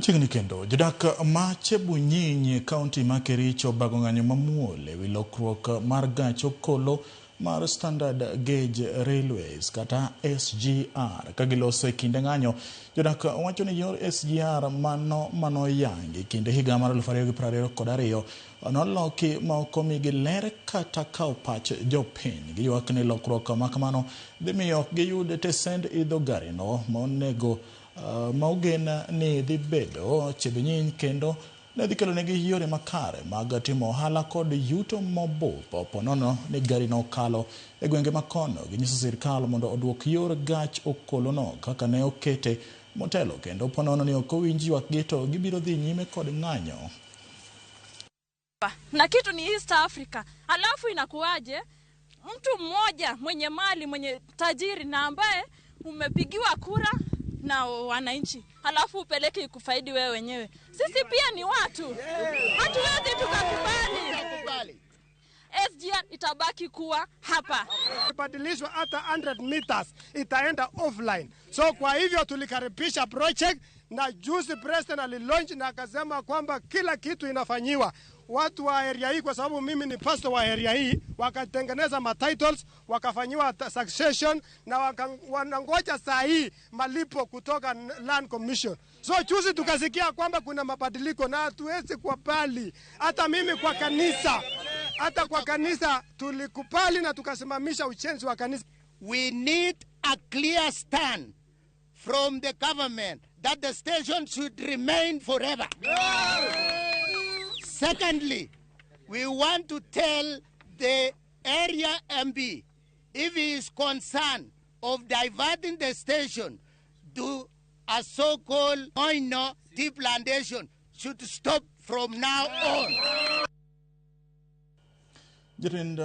Machiegni kendo, jodak ma Chebunyinyi, kaunti ma Kericho obago ng'anyo mamuol ewi lokruok mar gach okolo mar Standard Gauge Railways kata SGR. Ka giloso e kinde ng'anyo, jodak wacho ni yor SGR mano manoyangi kinde higa mar 2022 noloki ma ok omigi ler kata kawo pach jopiny. Giywak ni lokruok ma kamano dhi miyo ok giyud tesend idho garino ma onego ma ogen ni dhi bedo Chebunyiny kendo ne dhi kelonegi yore makare mag timo ohala kod yuto mobup ponono ni garino okalo e gwenge ma kono. Ginyiso sirkal mondo oduok yor gach okolono kaka ne okete motelo kendo ponono ni ok owinj ywakgi to gibiro dhi nyime kod ng'anyo. Na kitu ni East Africa, alafu inakuwaje mtu mmoja mwenye mali, mwenye tajiri na ambaye umepigiwa kura na wananchi, alafu upeleke ikufaidi wewe wenyewe? Sisi pia ni watu, hatuwezi tukakubali. SGR itabaki kuwa hapa. Ibadilishwa hata 100 meters itaenda offline. So kwa hivyo tulikaribisha project na juzi president alilaunch na akasema kwamba kila kitu inafanyiwa watu wa area hii, kwa sababu mimi ni pastor wa area hii, wakatengeneza ma titles, wakafanyiwa succession na wanangoja saa hii malipo kutoka Land Commission. So juzi tukasikia kwamba kuna mabadiliko na hatuwezi kubali. Hata mimi kwa kanisa, hata kwa kanisa tulikubali na tukasimamisha ujenzi wa kanisa. We need a clear stand from the government that the station should remain forever. Secondly, we want to tell the area MP if he is concerned of diverting the station to a so-called Moino tea plantation should stop from now on. Jatend